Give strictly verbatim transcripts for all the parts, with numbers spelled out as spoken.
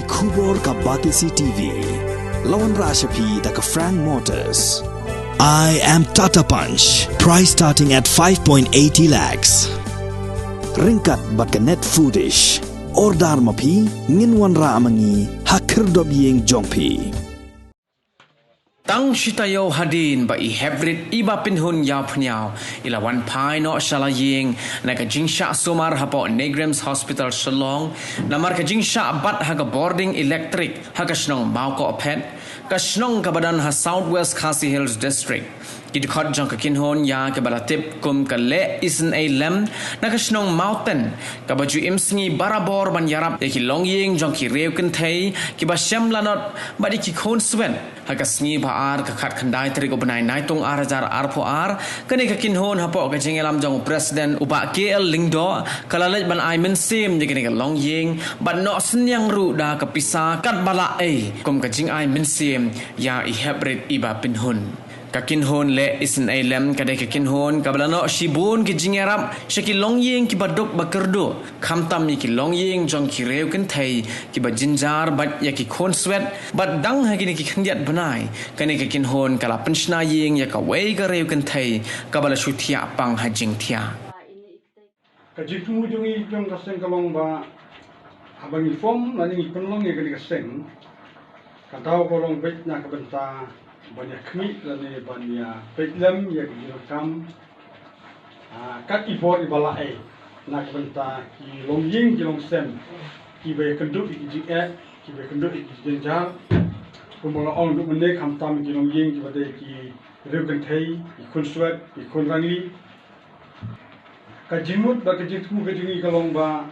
Khubor ka Batesi T V. La wanrah sha phi da ka Frank Motors. I am Tata Punch. Price starting at five point eighty lakhs. Ryngkat bad ka Net Foodish. Order ma phi, ngin wanrah ma ngi ha khyrdop ïing jong phi. Tang shi taïew hadien ba i Heprit Iba Pynhun Ïawphniaw i la wan phai noh sha la ïing na ka jingshah sumar hapoh NEIGRIHMS Hospital Shillong, namar ka jingshah bat ha ka bording elektrik ha ka shnong Mawkohphet, ka shnong kaba don ha South West Khasi Hills District. Ki dkhot jong ka kynhun ïa kiba la tip kum ka Leh Isynei Lem na ka shnong Mawten, kaba ju im sngi barabor ban ïarap ïa ki longïing jong ki riew kynthei kiba shem lanot bad ïa ki khun swet. Ha ka sngi ba ar ka khatkhyndai tarik u bnai Naitung ar hajar arphew ar, kane ka kynhun hapoh ka jingïalam jong u President u Bah K L Lyngdoh ka la leit ban ai mynsiem ïa kane ka longïing bad noh synñiang ruh da ka pisa katba la ei kum ka jingai mynsiem ïa i Heprit Iba Pynhun. Ka kynhun Leh Isynei Lem ka dei ka kynhun kaba la noh shibun ki jingïarap sha ki longïing kiba duk ba kyrduh, khamtam ïa ki longïing jong ki riew kynthei kiba jynjar bad ïa ki khun swet, bad dang ha kine ki khyndiat bnai kane ka kynhun ka la pynshna ïing ïa kawei ka riew kynthei kaba la shu thiah pang ha jingthiah. Ka jingthmu jong ngi jong ka seng ka long ba haba ngi form lane ngi pynlong ïa kane ka seng, ka daw ka long beit na ka bynta ban ïa khmih lane ban ïa peit lem ïa ka jingdonkam, ah, kat i bor iba la ei na ka bynta ki longïing ki longsem kiba ïa kynduh ïa ki jingeh, kiba ïa kynduh ïa ki jingjynjar. Kumba nga ong duh mynne, khamtam ki longïing kiba dei ki riew kynthei, ki khun swet, ki khun rangli. Ka jingmut bad ka jingthmu ka jong ngi ka long ba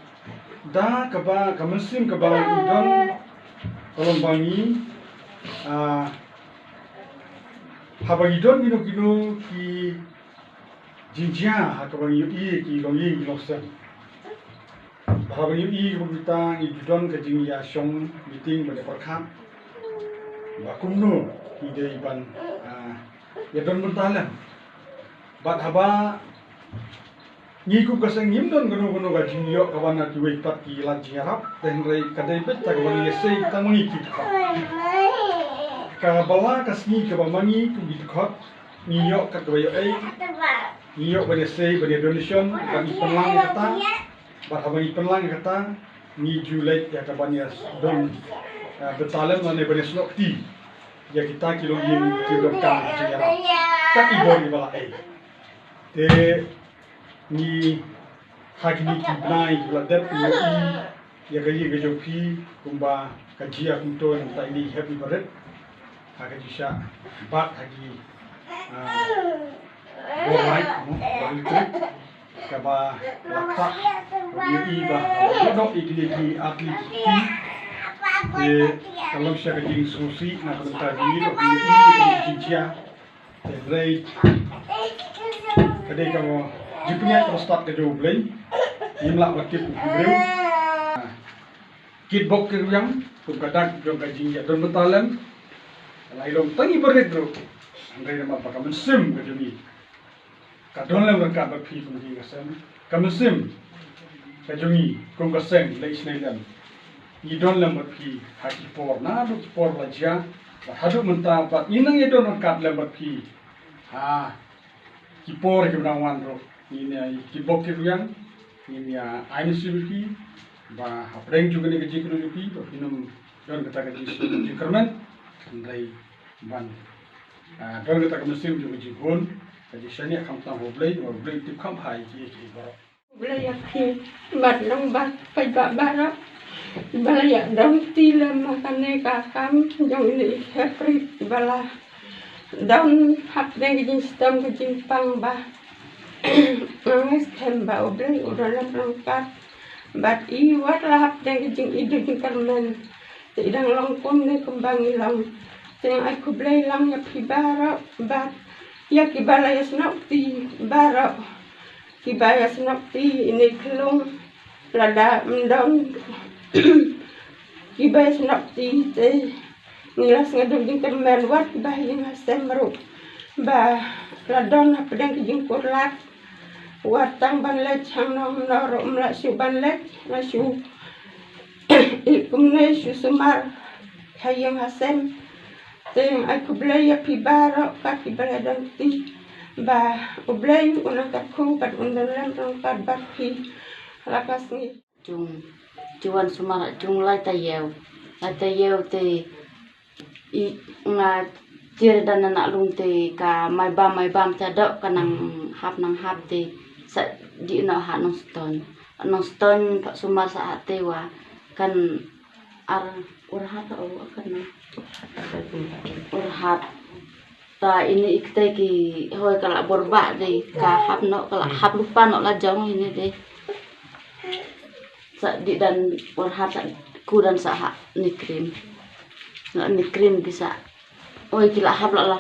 da kaba ka mynsiem kaba ngi don ka long ba ngi, ah, haba ngi don kino kino ki jingjia ha kaba ngi ïohi ki longïing ki longsem. Ba haba ngi ïohi kaba kita ngi ju don ka jingïashong meeting ba dei pyrkhat ba kumno ngi dei ban, ah, ïa don bynta lem. Bad haba ngi kum ka seng ngim don kano kano ka jingïoh kaba na kiwei pat ki lad jingïarap, te hynrei ka dei beit ta kaba ngi ïasei tang ma ngi ki dkhot. Kaba la ka sngi kaba ma ngi kum ki dkhot ngi ïoh kat kaba ïoh ei, ngi ïoh ban ïasei ban ïa donation, ban ïa pynlang ïa kata. Bad haba ngi pynlang ïa kata ngi ju leit ïa ka ban ïa don, eh, bynta lem lane ban ïa snoh kti ïa kita ki longïing ki donkam ki jingïarap kat i bor iba la ei. Te ngi ha kine ki bnai kiba la dep ngi ïohi ïa ka ïing ka jong phi kumba ka jia kumto na ka bynta ine i Hep Iba Rit ha ka jingshah bat ha ki, ah, bor light, no, bor electric kaba la pah, kaba ngi ïohi ba ka la noh ïa kine ki ar tylli ki kti. Te ka long sha ka jingsngewsih na ka bynta jong ngi ba ka ïohi ïa kine ki jingjia. Te hynrei ka dei ka jingpynïaid kaba stad ka jong U Blei. Ngim lah ban tip u briew. Kit bok kit rwiang kum ka dak jong ka jingïadon bynta lem. Ka la ïalong tang iba rit ruh. Hynrei namar ba ka mynsiem ka jong ngi ka don lem ryngkat bad phi kum ka jingïaseng. Ka mynsiem ka jong ngi kum ka seng Leh Isynei Lem, ngi don lem bad phi ha ki por, naduh ki por la jia bad haduh mynta, bad ngi nang ïadon ryngkat lem bad phi ha ki por kiba nang wan ruh. Ngin ïa kit bok kit rwiang, ngin ïa ai mynsiem ïa phi ba hapdeng jong kane ka jingkynnoh jong phi ba phin ym don kata ka jingsngewsih jingkyrmen, hynrei ban, ah, don kata ka mynsiem jong ka jinghun, ka jingshaniah khamtam ha U Blei, ba U Blei u tip kham bha ïa kiei kiei baroh. U Blei ïa phi bad long ba paidbah baroh ba la ïadon kti lem ha kane ka kam jong ine i Heprit ba la don hapdeng ka jingshitom ka jingpang ba nga ngeit skhem ba U Blei u don lem ryngkat bad i, wat la hapdeng ka jingïeit jingkyrmen. Te i dang long kumne kumba ngi long. Te nga ai khublei lang ïa phi baroh bad ïa kiba la ïasnoh kti baroh. Kiba ïasnoh kti ine i khyllung, lada ym don kiba ïasnoh kti te ngi la sngewdon jingkyrmen, wat kiba ha ïing ha sem ruh ba la don hapdeng ki jingkulmar. Wat tang ban leit hangno hangno ruh ym lah shuh ban leit, la shu I kumne shu sumar ha ïing ha sem. Te ai khublei ïa phi baroh ka ki ba la don ti. Ba U Blei un nang kyrkhu bad un don lem ryngkat bad phi. La ka sngi. Jung, ju wan sumar jung lai taïew. Lai taïew te i nga tiar dan na lung te ka mai bam mai bam ta dok ka nang hap nang hap te sa di no ha nong ston. Nong ston pa sumar sa ha te wa kan ar urhat o kan na. Urhat. Ta ini ikte ki hoi ka la bor ba de ka hap no ka la hap lupa no la jong ini de. Sa di dan urhat sa ku dan sa ha ni krim. No ni krim bisa. Oi ki la hap la la,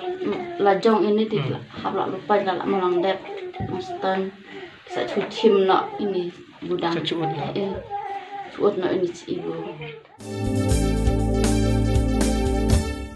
la jong ini di la hap la lupa la la malang dep. Mastan sa chu chim no ini budang. Sa chuut no. Eh, chuut no ini chi ibu.